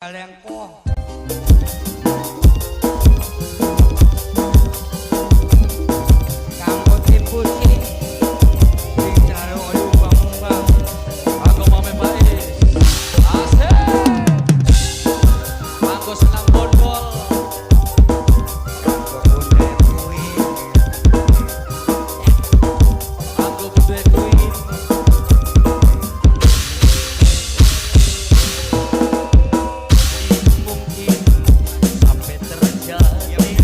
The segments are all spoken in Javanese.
Lengkoh. Kanggo tim putih sing selalu umbang-umbang. Kanggo Mame Pais. Asik. Kanggo senang bondol. Kanggo Bunda Kuwi. Kanggo Bunda Queen. Mungkin sampai terjadi.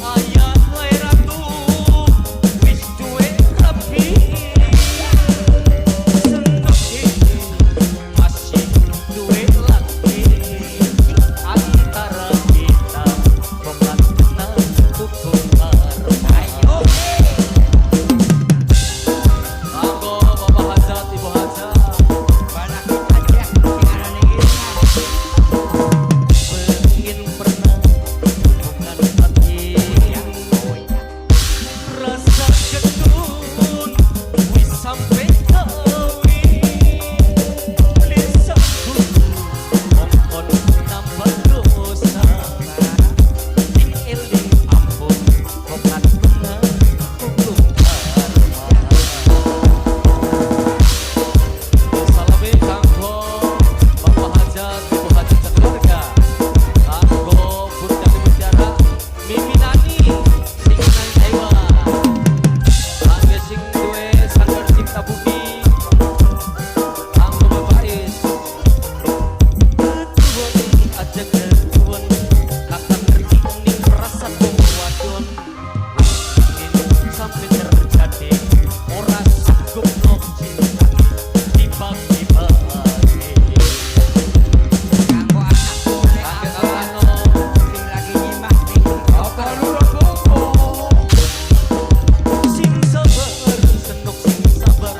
Ayah ratu wis duwe rabi. Seneng masih duwe laki. Antara kita bukan kena hukum karma. Ayo. Kanggo Bapak Hajat, Ibu Hajat. Balak aja sing arane Irma. Pengen pernah hubungan batin. Ya, oh iya. Rasa getun wis sampe kawin. Lisanku mongkon nambah dosa. Sing eling ampun bukan kena hukum karma. Salami kanggo Bapak Hajat, Ibu Hajat sekeluarga. Kanggo Bunda Mutiara, Mimi Nani, sing nang Taiwan. Kanggo sing duwe sanggar cinta budi. Kanggo Bapak Is. Ketuan aja ketuan, kakak ngerti ning perasaan wong wadon. Ingin sampai terjadi, ora sanggup no cinta dibagi-bagi. Kanggo anakku Kakek Abah Alano. Sing lagi nyimak ning Apa loro. Sing sabar, senok sing sabar,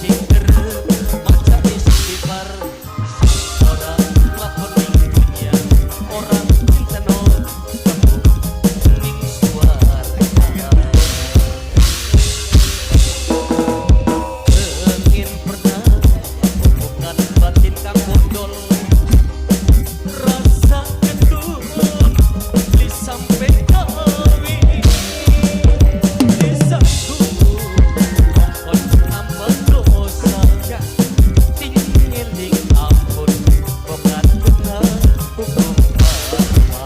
sing kerep maca istighfar, sing ora nglakoni dunya, ora cintano temu ning swarga. Pengen pernah hubungan batin kang bondol. Rasa ketun li sampe kawin. Lisanku mongkon nambah dosa. Tingeling ampun bukan kena hukum karma.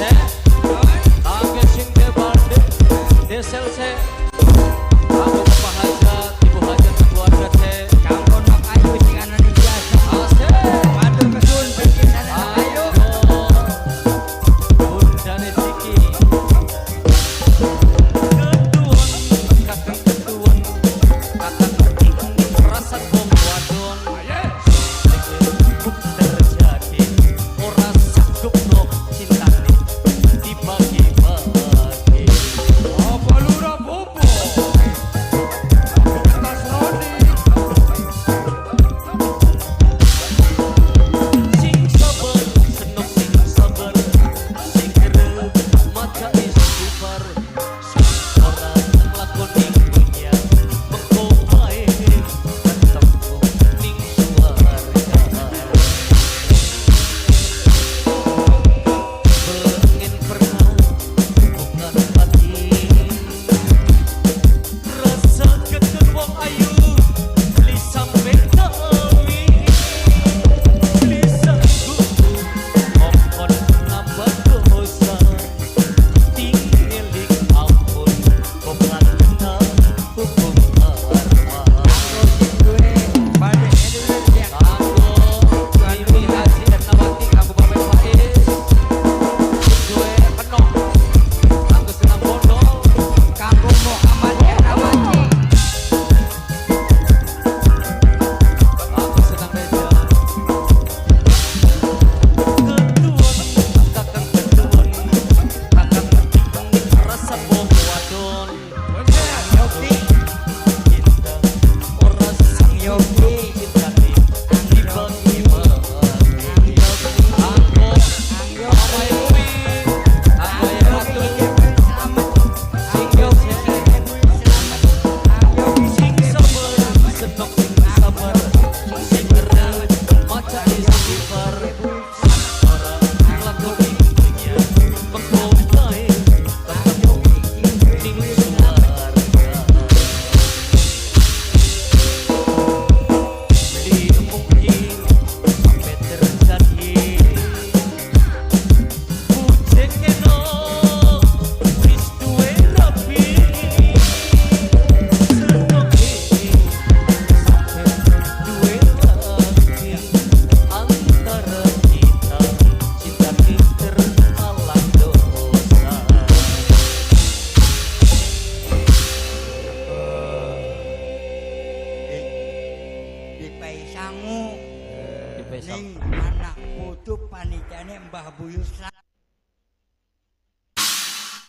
Nek, kangge sing debande desel se. Kanggo Bapak Hajat, Ibu Hajat sekeluarga se. Kanggo Nok Ayu sing ana ning jasa. Asik. Matur kesun pencintane Nok Ayu. Bundane Ciki. Ketuan, kakang ketuan, kakang ngerti ning perasaan wong wadon. Terjadi, ora sanggup no